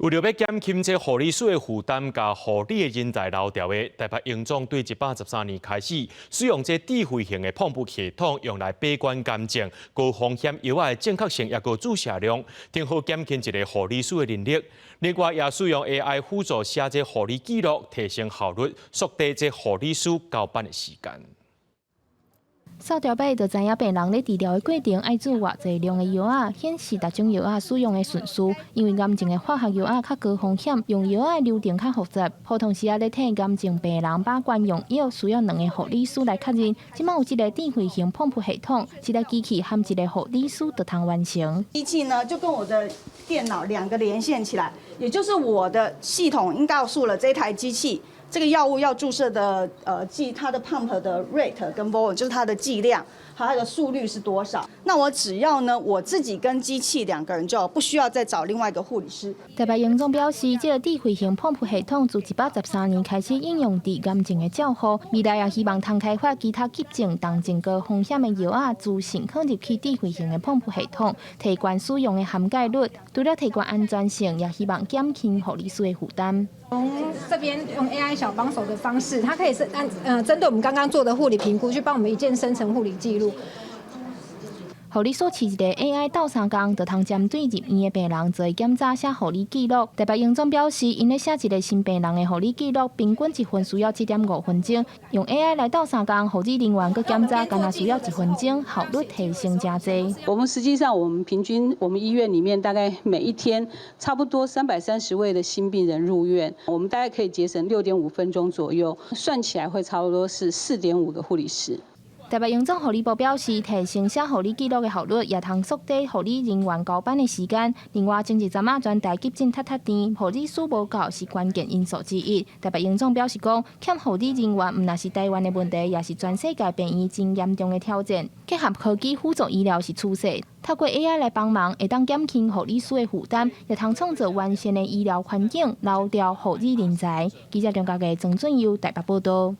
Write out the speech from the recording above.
為著欲減輕這護理師的負擔，佮護理的人才流掉的，台北榮總對113年開始使用這智慧型的膨噗系統，用來把關癌症高風險藥仔的正確性，抑閣注射量，正好減輕一个護理師的人力。另外，也使用 AI 輔助寫這護理記錄，提升效率，縮短這護理師交班的時間。掃牢尾就知影病人咧治療的過程愛注偌濟量的藥仔，顯示逐種藥仔使用的順序。因為癌症的化學藥仔較高風險，用藥仔的流程較複雜。普通時仔咧替癌症病人把關用藥，需要兩个護理師來確認。這擺有這个智慧型膨噗系統，一台機器和一个護理師就通完成。機器呢就跟我的電腦兩個連線起來，也就是我的系統已經告訴了這台機器，這個藥物要注射的，劑它的 pump 的 rate 跟 volume，就是它的劑量，還有它的速率是多少。那我只要呢，我自己跟機器兩個人就不需要再找另外一個護理師。台北榮總表示，這个智慧型膨噗系統自113年開始應用佇癌症的照護，未來也希望通開發其他急症、重症高風險的藥仔，資訊放入去智慧型的膨噗系統，提懸使用的涵蓋率，除了提懸安全性，也希望減輕護理師的負擔。從這邊用 AI 小幫手的方式，它可以是按針對我們剛剛做的護理評估，去幫我們一鍵生成護理記錄。護理師飼一个 AI 鬥相共，就通針對入院的病人做檢查、寫護理記錄。台北榮總表示，𪜶咧寫一个新病人的護理記錄，平均一份需要7.5分鐘。用 AI 來鬥相共，護理人員閣檢查，干焦需要1分鐘，效率提升誠濟。我們實際上，我們平均，我們醫院裡面大概每一天差不多330位的新病人入院，我們大概可以節省6.5分鐘左右，算起來會差不多是4.5個護理師。台北榮總護理部表示，提升寫護理記錄的效率，也通縮短護理人員交班的時間。另外，前一陣仔全台急診塞塞甜，護理師無夠是關鍵因素之一。台北榮總表示講，欠護理人員毋但是台灣的問題，也是全世界病院真嚴重的挑戰。結合科技輔助醫療是趨勢，透過 AI 來幫忙，會當減輕護理師的負擔，也通創造完善的醫療環境，留住護理人才。記者張家傑、曾俊佑台北報道。